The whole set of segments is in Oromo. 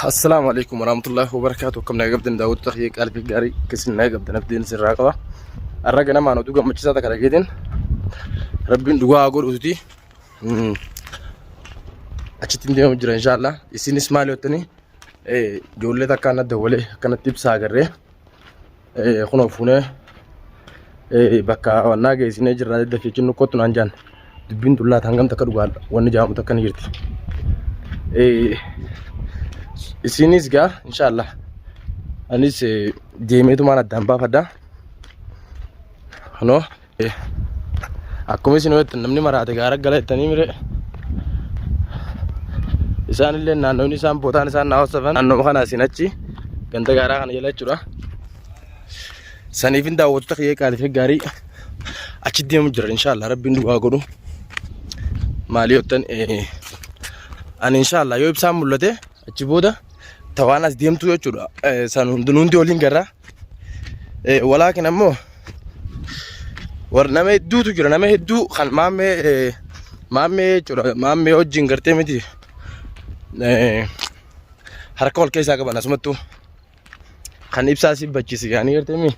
Assalaamu alaikum warahmatullahi wabarakatuh. Akkam nagaa qabdan daawwattoota kiyya qalbii gaarii akkasiin nagaa qabdan abdiin sirraa qaba. Har'a ganamaan oduu gammachiisaa takka dhageetiin rabbiin dhugaa haa godhuuti. Achitti hin deemu jira inshaallah. Isinis maal jettanii ijoollee takkaan adda walee akkanatti ibsaa agarree kunoo fuunee bakka wannaa geessinee jirra dafii cinnu kottu naan jaan dubbiin tullaa hangam takka dhugaadha wanni jaamu takka ni jirti. Isinis gaa inshaallah anis deemeetumaan addaan baafadha. Kunoo Akkuma isin jettan namni maraate gaara gala jettanii mire. Isaan illee naannoon isaan bootaan isaan naa hosafan naannoo kana isin achi ganda gaaraa kana jala jechuudha. Saniifin daawwattoota kiyyee qaalii fi gaarii achi deemu jira inshaallah rabbiin du'aa godhu. Maali jettan ani inshaallah yoo ibsaan mul'ate achi booda tawaan as deemtu jechuudha. San hundi waliin garra. Walaakin ammoo war nama hedduutu jira nama hedduu kan maammee maammee jechuudha maammee wajjin gartee miti harka wal keessaa qaban asumattuu kan ibsaa si bachiise yaanii gartee mi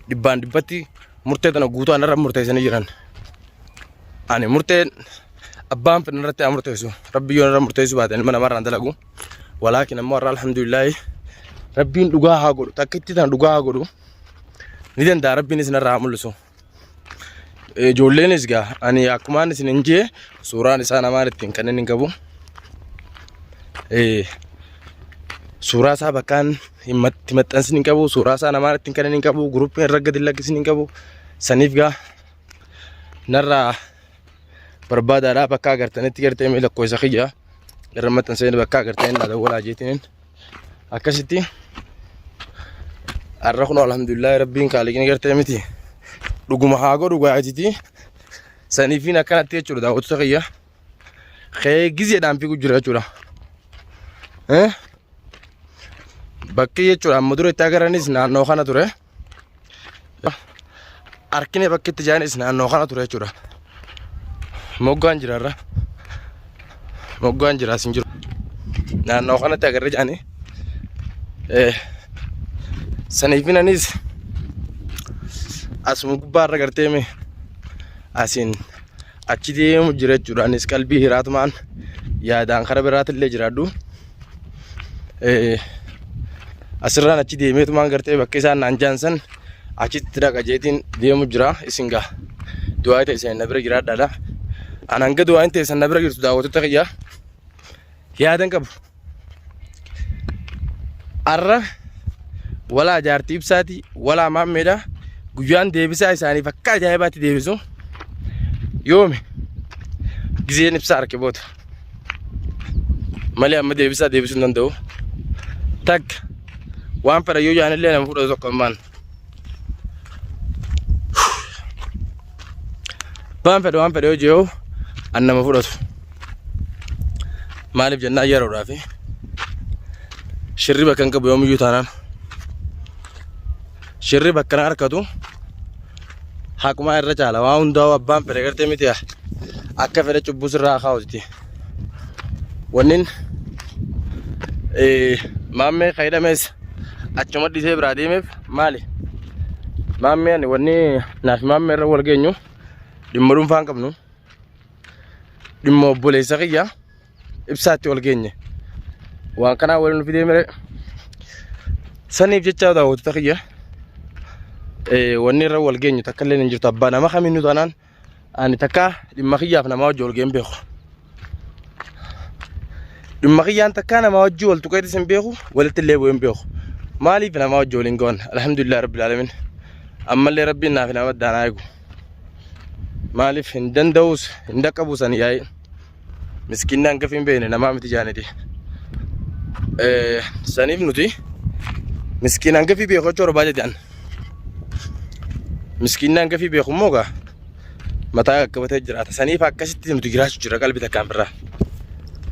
dhibbaan dhibbatti murtee tana guutuu anarra murteessanii jiran. Ani murteen abbaan fedhan irratti haa murteessu rabbi yoo narra murteessuu baate ilma namarraan dalagu. Walaakin ammoo har'a alhamdulillaahi rabbiin dhugaa haa godhu takkitti tana dhugaa haa godhu ni danda'a rabbiin isin irraa haa mul'isu. Ijoolleenis gaa ani akkumaan isin hin jee suuraan isaa namaan ittiin kan inni hin qabu. Suuraa isaa bakkaan hin itti maxxansin hin qabu suuraa isaa namaan ittiin kan inni hin qabu guruppii irra gadi lakkisin hin qabu saniif gaa narraa barbaadaadha bakka agartanitti gartee mee lakkoofsa kiyya irra maxxansee bakka agartanii na dawwalaa jeetiniin akkasitti har'a kun alhamdulillah rabbiin kaaliqni gartee miti dhuguma haa godhu gaa'ititi saniifiin akkanatti jechuudha daawwattoota kiyya kee gizeedhaan fiigu jira jechuudha. Bakki jechuudha amma dura itti agaranis naannoo kana ture. Arkine bakki itti jaanis naannoo kana ture jechuudha. Moggaan jira irra. Moggaan jira asin jiru. Naannoo kanatti agarre jaani. Saniifin anis asuma gubbaa irra gartee mee asiin achi deemu jira jechuudha. Anis qalbii hiraatumaan yaadaan kara biraatillee jiraadhu. Asirraan achi deemeetumaan gartee bakka isaan naan jaan san achitti dhaqa jeetiin deemu jira isin gaa. Du'aa teessan na bira jiraadhaadha. An hanga du'aan teessan na bira jirtu daawwattoota kiyya yaadan qabu. Arra walaa jaartii ibsaati walaa maammeedha guyyaan deebisaa isaaniif akka ajaa'ibaatti deebisu yoomi gizeen ibsaa arke booda. Malee amma deebisaa deebisuu hin danda'u. Takka waan fedha yoo jaanillee nama fudhatu tokko ammaan. Waan fedha waan fedha yoo jee'u an nama fudhatu. Maaliif jennaan yeroodhaafi shirri bakka hin qabu yoomiyyuu taanaan. Shirri bakka na harkatu haqumaa irra caala waa hundaa'u abbaan fedhe gartee miti akka fedhe cubbuu sirraa kaa'uti. Wannin maammee ka hidhames achuma dhisee biraa deemeef maali? Maammee ani wanni naaf maammee irra wal geenyu dhimma dhuunfaa hin qabnu. Dhimma obboleessa kiyya ibsaatti wal geenye. Waan kanaa waliin nu fidee mere saniif jecha daawwattoota kiyya wanni irra wal geenyu takka illee hin jirtu abbaa nama kamiinuu taanaan ani takka dhimma kiyyaaf namaa wajji wal geenye beeku. Dhimma kiyyaan takka namaa wajji wal tuqeetis hin beeku walitti illee bu'ee hin beeku. Maaliif namaa wajji waliin gahan alhamdulillah rabbil alamin ammallee rabbiin naaf nama daanaa eegu. Maaliif hin danda'us hin dhaqqabu san yaa'ii. Miskiinni hangafi hin beekne namaa miti jaaniti. Saniif nuti miskiin hangafi beeku jechuu barbaade jedhan. Miskiinni hangafi beeku immoo gaa mataa qaqqabatee jiraata. Saniif akkasitti nuti jiraachuu jira qalbii takkaan birraa.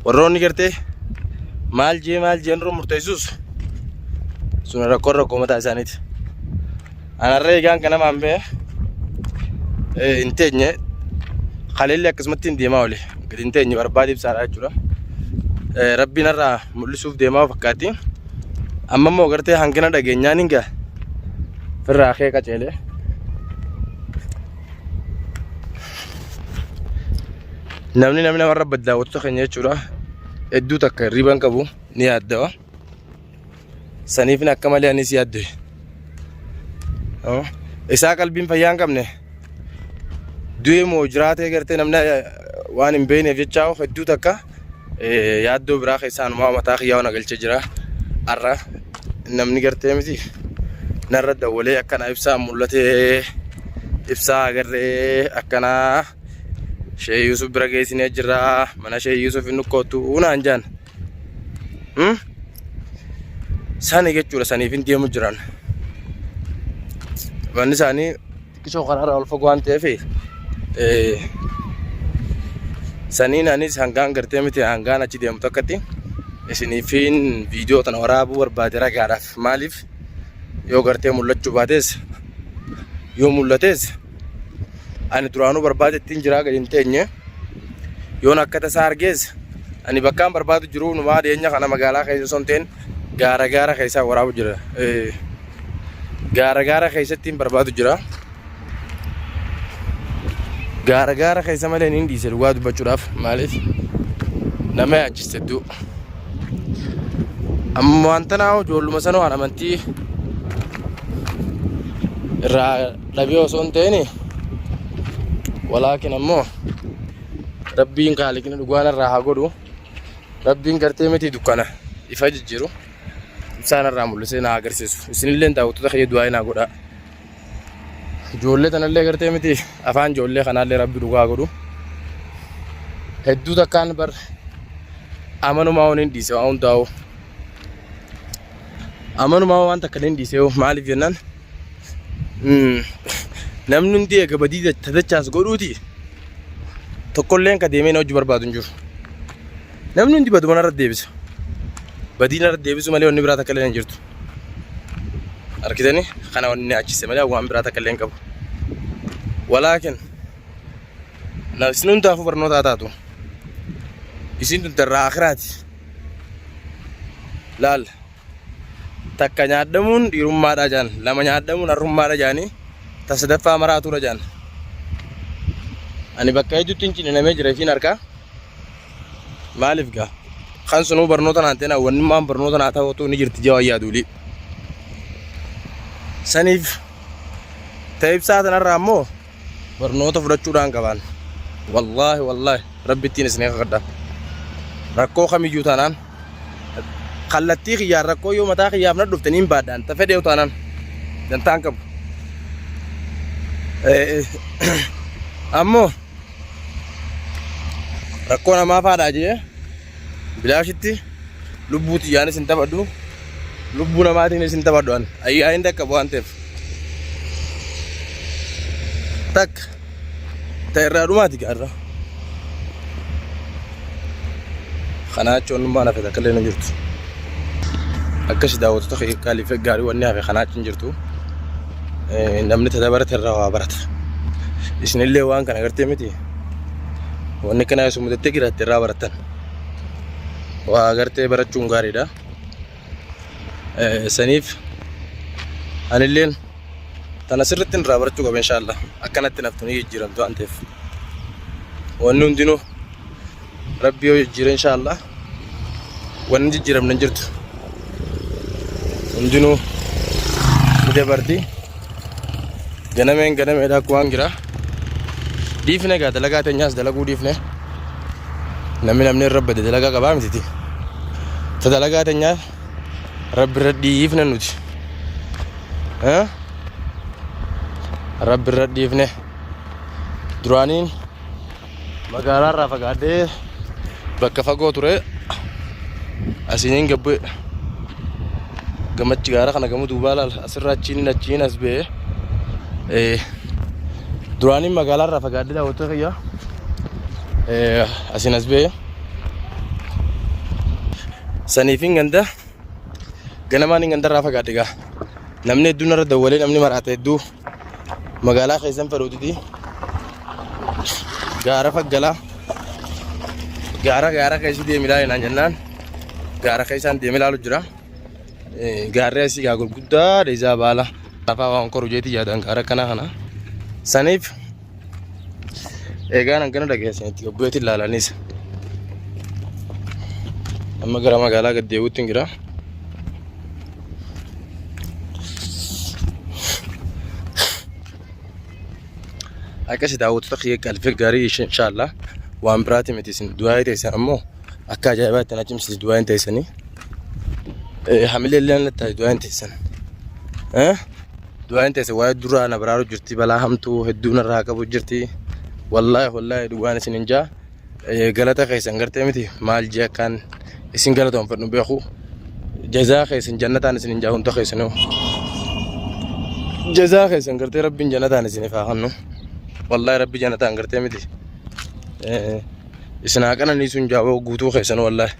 Warroonni gartee maal jee maal jeen dura murteessus sun rakkoo rakkoo mataa isaaniiti. Anarra eegaan ganamaan ba'e hin teenye kaleellee akkasumatti hin deemaa oole gadi hin teenye barbaade ibsaadha jechuudha. Rabbiin irraa mul'isuuf deemaa fakkaatti. Amma immoo gartee hangina dhageenyaan hin ga'a. Firraa kee qaceelee. Namni namni namarra badda daawwattoota keenya jechuudha. Hedduu takka hirriiba hin qabu ni yaaddawa. Saniifin akka malee anis yaadde. Isaa qalbiin fayyaa hin qabne du'ee moo jiraatee gartee namni waan hin beekneef jecha hedduu takka yaaddoo biraa keessaa anumaa mataa kiyyaa waan galchee jira. Har'a namni gartee miti narra dawwalee akkana ibsaa mul'atee ibsaa agarree akkanaa Shee Yuusuf bira geessinee jirra mana Shee Yuusuf hin nukkootu naan jaan. Sani jechuudha saniif hin deemu jiran. Manni isaanii xiqqishoo karaarraa ol fagoo waan ta'eef saniin anis hangaan gartee miti hangaan achi deemu takkatti isiniifiin viidiyoo tana waraabuu barbaade ragaadhaaf maaliif yoo gartee mul'achuu baates yoo mul'ates ani duraanuu barbaade ittiin jiraa gadi hin teenye yoon akka tasaa argees ani bakkaan barbaadu jiru numaa dhiyeenya kana magaalaa keessa osoo hin ta'in gaara gaara keessaa waraabu jira. Gaara gaara keessatti hin barbaadu jira. Gaara gaara keessa malee hin dhiise dhugaa dubbachuudhaaf maaliif nama yaachiste hedduu. Amma wanta naa ijoolluma sana waan amantii irraa dhabee osoo hin ta'in walaakin ammoo rabbiin kaaliqni dhugaan irraa haa godhu rabbiin gartee miti dukkana ifa jijjiiru ibsaan irraa mul'isee na agarsiisu isinillee daawwattoota kiyya du'aa naa godhaa ijoollee tanallee gartee miti afaan ijoollee kanaallee rabbi dhugaa haa godhu hedduu takkaan bar amanumaa waan hin dhiise waan hundaa'u amanumaa waan takka hin dhiise maaliif jennaan Namni hundi eega badii tadachaas godhuuti tokkolleen ka deemee na hojii barbaadu hin jiru. Namni hundi baduma narra deebisa. Badii narra deebisu malee wanni biraa takka illee hin jirtu. Argitanii kana wanni achise malee waan biraa takka illee hin qabu. Walaakin isin hundaafuu barnoota haa taatu. Isin tun darraa akiraati. Laal. Takka nyaadhamuun dhiirummaadha jaan, lama nyaadhamuun harrummaadha jaanii, ta sadaffaa maraatuudha jaan. Ani bakka hedduutti hin cininamee jira isiin harkaa. Maaliif gaa? Kan sunuu barnoota naan ta'in hawwannummaan barnoota naa ta'utu ni jirti jawaa yaaduulii. Saniif ta ibsaa tanarraa immoo barnoota fudhachuudhaan qabaan. Wallaahi wallaahi rabbittiin isin kakadha. Rakkoo kamiyyuu taanaan kallattii kiyyaan rakkoo yoo mataa kiyyaaf na dhufte niin baadhaan ta fedhe yoo taanaan dantaan qabu. Ammoo rakkoo namaa faadhaa jee bilaashitti lubbuu tiyyaanis hin taphadhu lubbuu namaatiinis hin taphadhu an ayyaa hin dhaqqabu waan ta'eef. Takka ta irraa dhumaati gaarra. Kanaa achi onnummaan hafe takka illee hin jirtu. Akkasi daawwattoota kee qaalii fi gaarii wanni hafe kanaa achi hin jirtu. Namni tada barate irraa waa barata. Isinillee waan kana gartee miti. Wanni kana isin mudattee jiraatte irraa barattan. Waa gartee barachuun gaariidha. Saniif anilleen tana sirriitti irraa barachuu qaba inshaallah. Akkanatti naftu ni jijjiiramtu waan ta'eef. Wanni hundinuu Rabbi yoo jijjiire inshaallah wanni jijjiiramne hin jirtu. Hundinuu ni dabarti. Ganameen ganameedha akka waan jira. Dhiifne egaa dalagaa teenyaas dalaguu dhiifne. Namni namni irra bade dalagaa qabaa mititi. Ta dalagaa teenyaa Rabbi irra dhiifne nuti. Rabbi irra dhiifne. Duraaniin magaalaa irraa fagaadhee bakka fagoo ture asiin gabbu'e. Gamachi gaara kana gama duubaa laala asirraa achiin achiin as ba'e. Duraaniin magaalaa irraa fagaadhee daawwattoota kiyya asiin as ba'e. Saniifin ganda ganamaan hin gandarraa fagaadhe gaa. Namni hedduun narra dawwalee namni maraate hedduu magaalaa keessan fedhuutiti gaara faggalaa gaara gaara keessa deemilaa jennaan jennaan. Gaara keessaan deemee ilaalu jira. Gaarri asii gaa gurguddaa dheezaa baala. Lafaa waan koru jeetii yaadan gaara akkanaa kana. Saniif eegaan hangana dhageessanitti gabbu'eetti ilaalaniis. Amma gara magaalaa gad deebi'utti hin jira. Akkasi daawwattoota kiyya qalbii gaarii inshaallah waan biraati miti isin du'aa teessan ammoo akka ajaa'ibaatti na cimsiti du'aan teessanii. Hamilee illee natti taate du'aan teessan. Du'aan teessan waa'ee duraa na baraaru jirti balaa hamtuu hedduu narraa qabu jirti. Wallaahi wallaahi dhugaan isin hin jaa. Galata keessan gartee miti maal jee akkaan isin galatoonfadhu beeku. Jazaa keessan jannataan isin hin jaa hunda keessanuu. Jazaa keessan gartee rabbiin jannataan isiniif haa kennu. Wallaahi rabbi jannataan gartee miti. Isin haa qananiisuun jaawoo guutuu keessan wallaahi.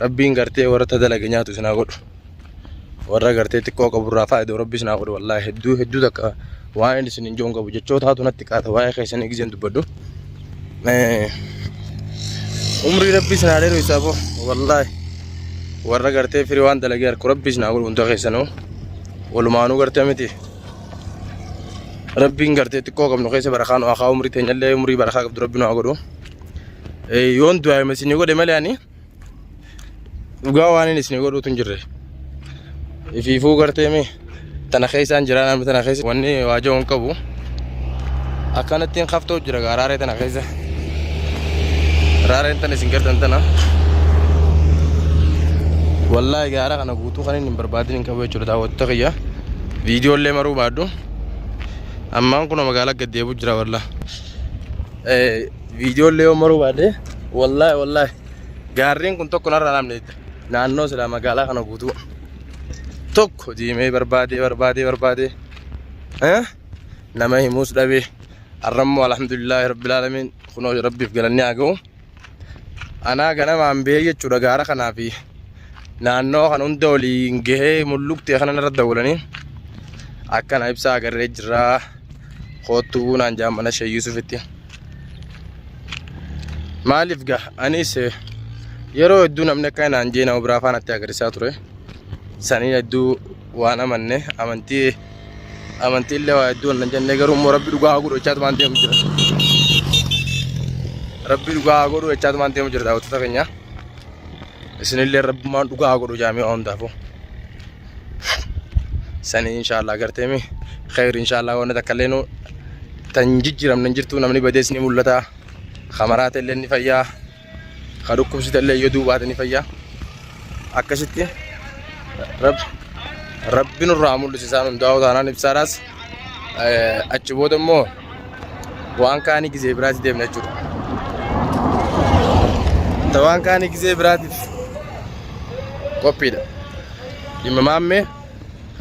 Rabbiin gartee warra ta dalage nyaatu isin haa godhu. Warra gartee xiqqoo qaburraa faayidaa rabbi isin haa godhu wallaahi hedduu hedduu takka waan inni isin hin joon qabu jechoota haatu natti qaata waa'ee keessanii gizeen dubbadhu. Umrii rabbi isin haa dheeru isaa boo wallaahi warra gartee firii waan dalagee harku rabbi isin haa godhu hunda keessanuu walumaanuu gartee miti. Rabbiin gartee xiqqoo qabnu keessa barakaa nu haa kaa'u umrii teenyallee umrii barakaa qabdu rabbi nu haa godhu. Yoon du'aa'ima isinii godhe malee ani dhugaa waan inni isinii godhuutu hin jirre. Ifiifuu gartee mee tana keessaan jira namni tana keessa wanni waaja'u hin qabu. Akkanattiin kaftoo jira gaa raaree tana keessa. Raareen tana isin gartan tana. Wallaahi gaara kana guutuu kan inni hin barbaadin hin qabu jechuudha daawwattoota kiyya. Viidiyoo illee maruu baadhu. Ammaan kun magaalaa gad deebi'u jira wallaahi. Viidiyoo illee yoo maruu baadhe wallaahi wallaahi gaarreen kun tokko narraa namni naannoo silaa magaalaa kana guutuu tokko deemee barbaadee barbaadee barbaadee nama himuus dhabee har'ammoo alhamdulillaahi rabbil aalamiin kunoo rabbiif galanni haa ga'u. Anaa ganamaan ba'ee jechuudha gaara kanaa fi naannoo kan hunda waliin gahee mulluqtee kana irra dawwalanii akkana ibsaa agarree jirraa koottuu naan jaan mana Sheek Yuusufitti. Maaliif gaa anis yeroo hedduu namni akka naan jee nama biraa faanatti agarsiisaa ture. Sanii hedduu waan amanne amantii amantii illee waa hedduu hin jennee garuu immoo rabbi dhugaa haa godhu jechaatu waan deemu jira. Rabbi dhugaa haa godhu jechaatu waan deemu jira daawwattoota keenya. Isinillee rabbummaan dhugaa haa godhu jaamii waan hundaafuu. Sanii inshaallah garteemi khayr inshaallah wanni takka illee nu tan jijjiiramne hin jirtu namni badees ni mul'ata. Kamaraata illee ni fayyaa. Ka dhukkubsite illee yoo duubaate ni fayyaa. Akkasitti rabbi nurraa mul'ise isaan hundaa'uu taanaan ibsaadhaas achi booda immoo waan kaanii gizee biraatti deemna jechuudha. Ta waan kaanii gizee biraatiif qophiidha. Dhimma maammee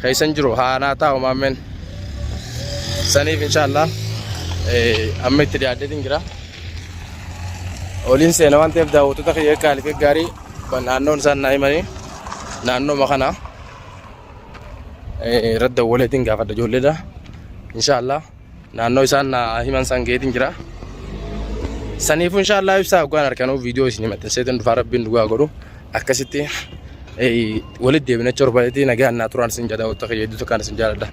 keessan jiru haanaa taa'u maammeen. Saniif inshaallah amma itti dhiyaadheetiin jira. Oliin seena waan ta'eef daawwattoota kiyya qaalii fi gaarii naannoon isaan naa himanii naannooma kana irratti dawwaleetiin gaafadha ijoolleedha. Inshaallah naannoo isaan naa himan san geetiin jira. Saniifuu inshaallah ibsaa hoggaan harkanuu viidiyoo isin maxxanseetiin dhufaa rabbiin dhugaa godhu akkasitti walitti deebina torbaneetii nagaan naa turaan isin jedha daawwattoota kiyya hedduu tokkaan isin jaaladha.